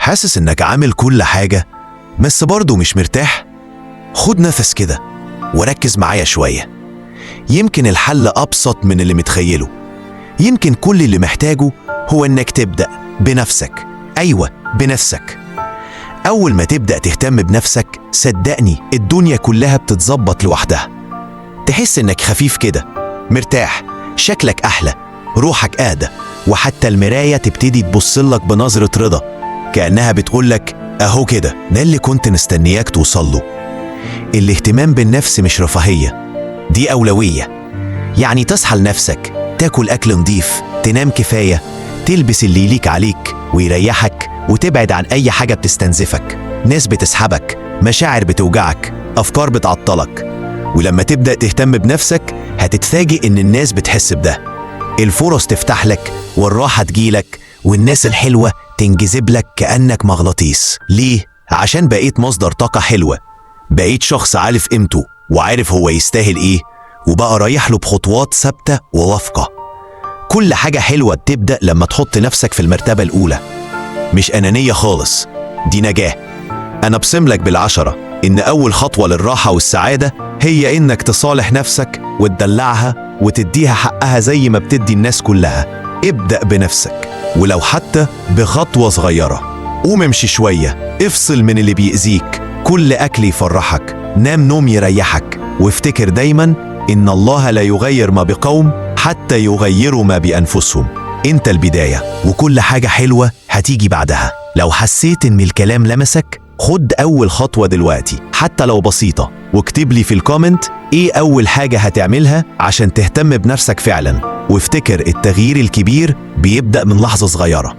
حاسس إنك عامل كل حاجة بس برضه مش مرتاح؟ خد نفس كده وركز معايا شوية. يمكن الحل أبسط من اللي متخيله. يمكن كل اللي محتاجه هو إنك تبدأ بنفسك. أيوة، بنفسك. أول ما تبدأ تهتم بنفسك صدقني الدنيا كلها بتتظبط لوحدها. تحس إنك خفيف كده، مرتاح، شكلك أحلى، روحك أهدى، وحتى المراية تبتدي تبصلك بنظرة رضا كأنها بتقولك أهو كده، ده اللي كنت مستنياك توصله. الاهتمام بالنفس مش رفاهية، دي أولوية. يعني تصحى لنفسك، تاكل أكل نظيف، تنام كفاية، تلبس اللي يليق عليك ويريحك، وتبعد عن أي حاجة بتستنزفك، ناس بتسحبك، مشاعر بتوجعك، أفكار بتعطلك. ولما تبدأ تهتم بنفسك هتتفاجئ إن الناس بتحس بده. الفرص تفتح لك، والراحة تجيلك، والناس الحلوة تنجذب لك كأنك مغناطيس. ليه؟ عشان بقيت مصدر طاقة حلوة، بقيت شخص عارف قيمته وعارف هو يستاهل إيه، وبقى رايح له بخطوات ثابتة ووافقة. كل حاجة حلوة بتبدأ لما تحط نفسك في المرتبة الأولى. مش أنانية خالص، دي نجاة. أنا بسملك بالعشرة إن أول خطوة للراحة والسعادة هي إنك تصالح نفسك وتدلعها وتديها حقها زي ما بتدي الناس كلها. ابدأ بنفسك، ولو حتى بخطوة صغيرة. قوم امشي شوية، افصل من اللي بيأذيك، كل أكل يفرحك، نام نوم يريحك، وافتكر دايما إن الله لا يغير ما بقوم حتى يغيروا ما بأنفسهم. انت البداية، وكل حاجة حلوة هتيجي بعدها. لو حسيت إن الكلام لمسك، خد أول خطوة دلوقتي حتى لو بسيطة، واكتب لي في ال comment إيه أول حاجة هتعملها عشان تهتم بنفسك فعلا. وافتكر التغيير الكبير بيبدأ من لحظة صغيرة.